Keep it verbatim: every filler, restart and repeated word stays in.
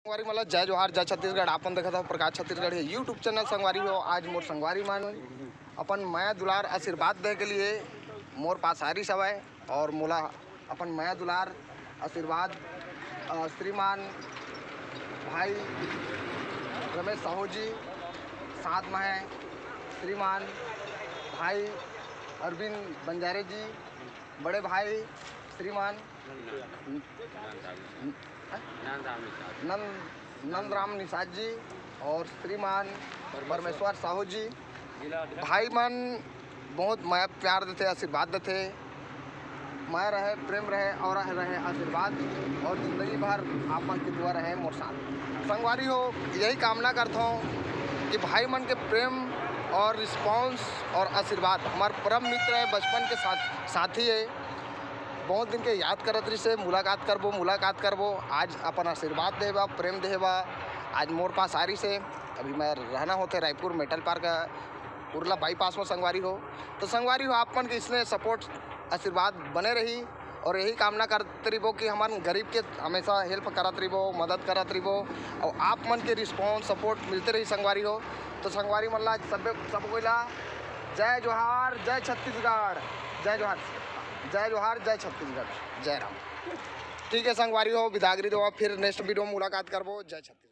संगवारी मन ला जय जोहार, जय छत्तीसगढ़। आपन देखत हो प्रकाश छत्तीसगढ़ हे YouTube चैनल। संगवारी हो, आज मोर संगवारी मन अपन मया दुलार आशीर्वाद दे के लिए मोर पास आरिस हवय और मोला अपन मया दुलार आशीर्वाद, अ, श्रीमान भाई रमेश साहू जी, साथ में है श्रीमान भाई अरविंद बंजारे जी, बड़े भाई श्रीमान नंद नंद राम निषाद जी और श्रीमान परमेश्वर साहू जी। भाई मन बहुत मया प्यार देथे, आशीर्वाद देथे। मया रहे, प्रेम रहे और रहे आशीर्वाद, और जिंदगी भर आप मन के दुआ रहे मोर साथ। संगवारी हो, यही कामना करता हूँ कि भाई मन के प्रेम और रिस्पॉन्स और आशीर्वाद। हमार परम मित्र है, बचपन के साथ साथी है, बहुत दिन के याद करत रहिस हे, मुलाकात करबो, मुलाकात करबो। आज अपन आशीर्वाद देबा, प्रेम देबा, आज मोर पास आरिस हे। अभी मैं रहना होथे Raipur metal park Urla bypass में। संगवारी हो, तो संगवारी हो, आप मन के इसने सपोर्ट आशीर्वाद बने रही और यही कामना करत रहिबो कि हमन गरीब के हमेशा हेल्प करत रहिबो, मदद करत रहिबो और आप मन के रिस्पॉन्स सपोर्ट मिलते रही संगवारी हो। तो संगवारी मन ला सब सब कोई ला जय जोहार, जय छत्तीसगढ़, जय जोहार, जय जोहार, जय छत्तीसगढ़, जय राम। ठीक है संगवारी हो, बिदागरी देवा, फिर नेक्स्ट वीडियो में मुलाकात करबो। जय छत्तीसगढ़।